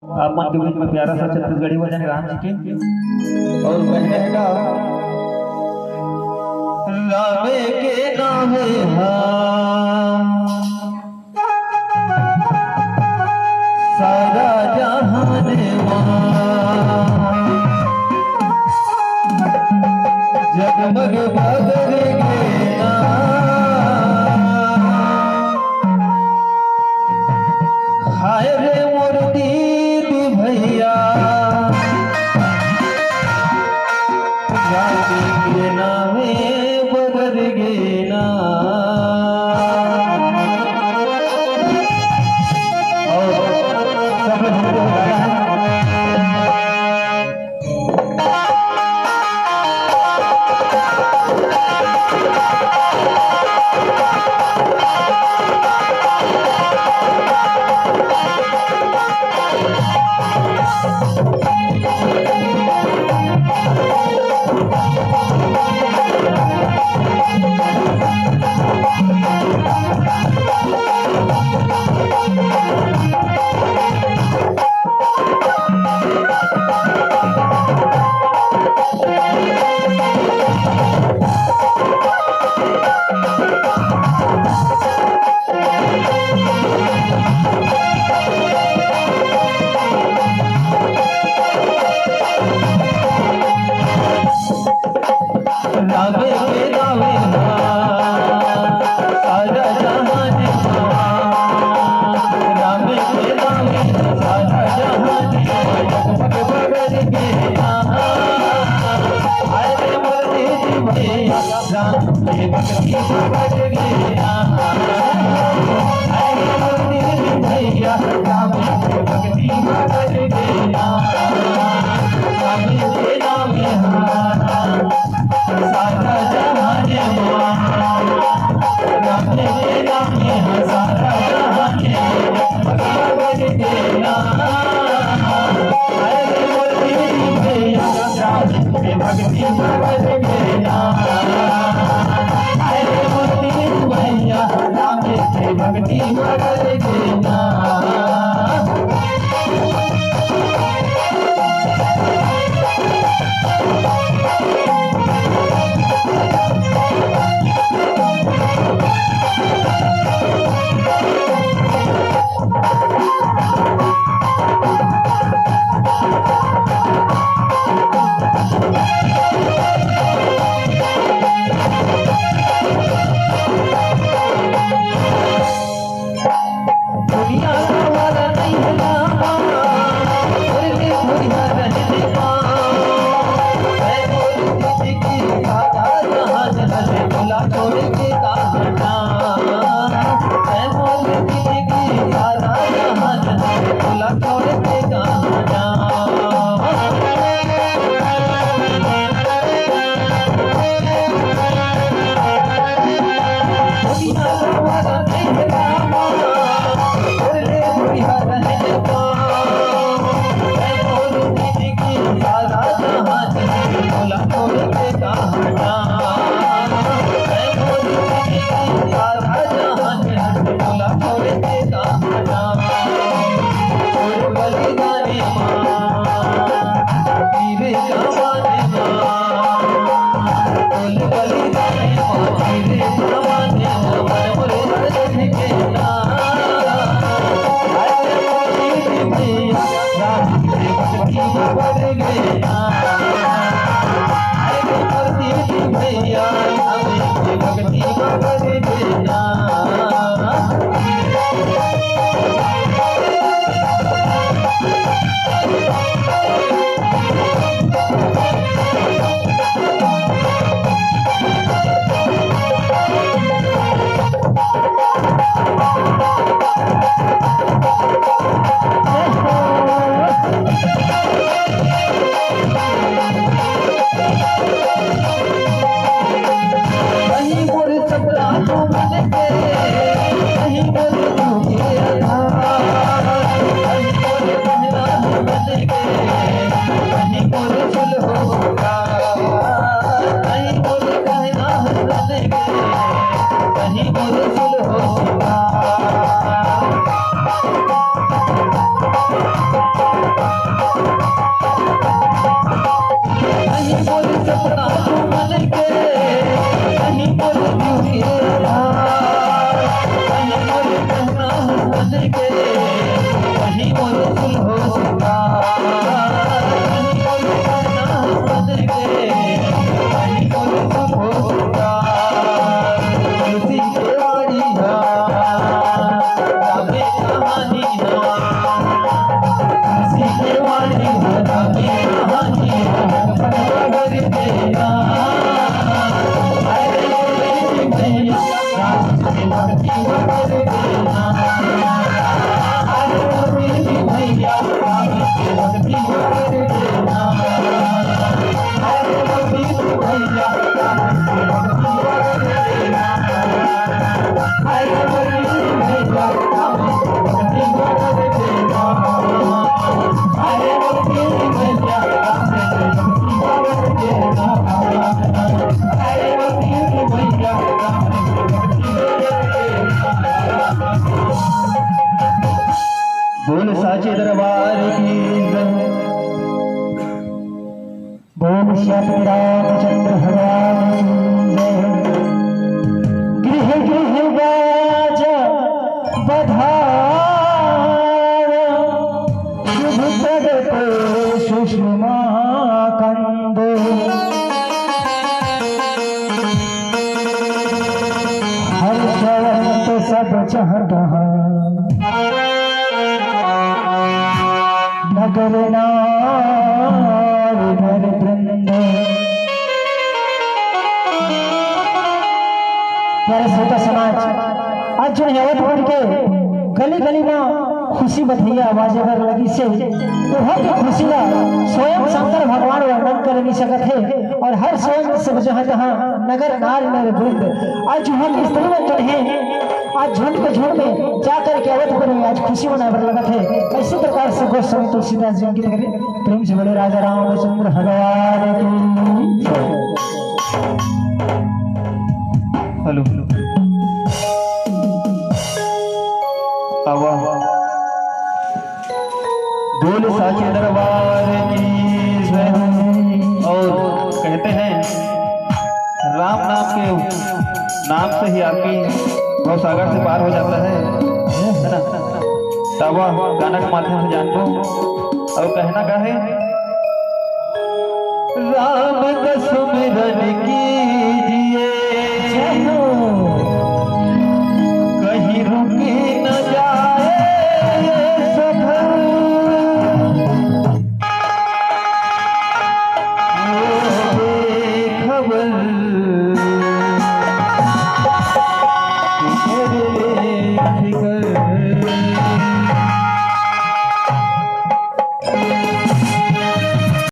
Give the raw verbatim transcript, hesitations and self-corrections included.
आप मन के बीच में प्यारा सा छत्तीसगढ़ी भजन राम जी के। और कहने का, राम के नाम हा सारा जहान मा, जगमग बदल गे ना। हाय रे मोर दीदी भैया, राम के नामे बदल गे ना। और सब लोग हमको गाना है। बोल साचे दरबार की जय। बोल श्याम रामचंद्र भगवान की जय। गृह गृह बाज बधावा, शुभ प्रगट सुषमा कंद। हर्षवंत सब चह तहाँ, नगर नार नर वृंद। प्यारे श्रोता समाज, आज जो हे अवधपुर के गली गली में खुशी बधइया बाजे बर लगिस हे, ओहा के खुशी ला स्वयं शंकर भगवान वर्णन कर नहीं सकत हे। और हर स्वयं सब जो हे तहाँ नगर नार नर वृंद। आज जो हम स्त्री मन जो हे, आज झुंड के झुंड में जा करके अवधपुर में आज खुशी मनाए बर लगत हे। इसी प्रकार से गोस्वामी तुलसीदास जी अंकित करे। प्रेम से बोले राजा रामचंद्र भगवान की जय। Hello, hello. आवा। बोल साचे दरबार की जय। और कहते हैं, राम नाम के नाम से ही आदमी भवसागर से पार हो जाता है, है ना? तब वह गाना के माध्यम से जान लो। और कहना का है, राम का सुमिरन कीजिए, जय हो। कहीं रुक न जाए ये सफर। वो बेखबर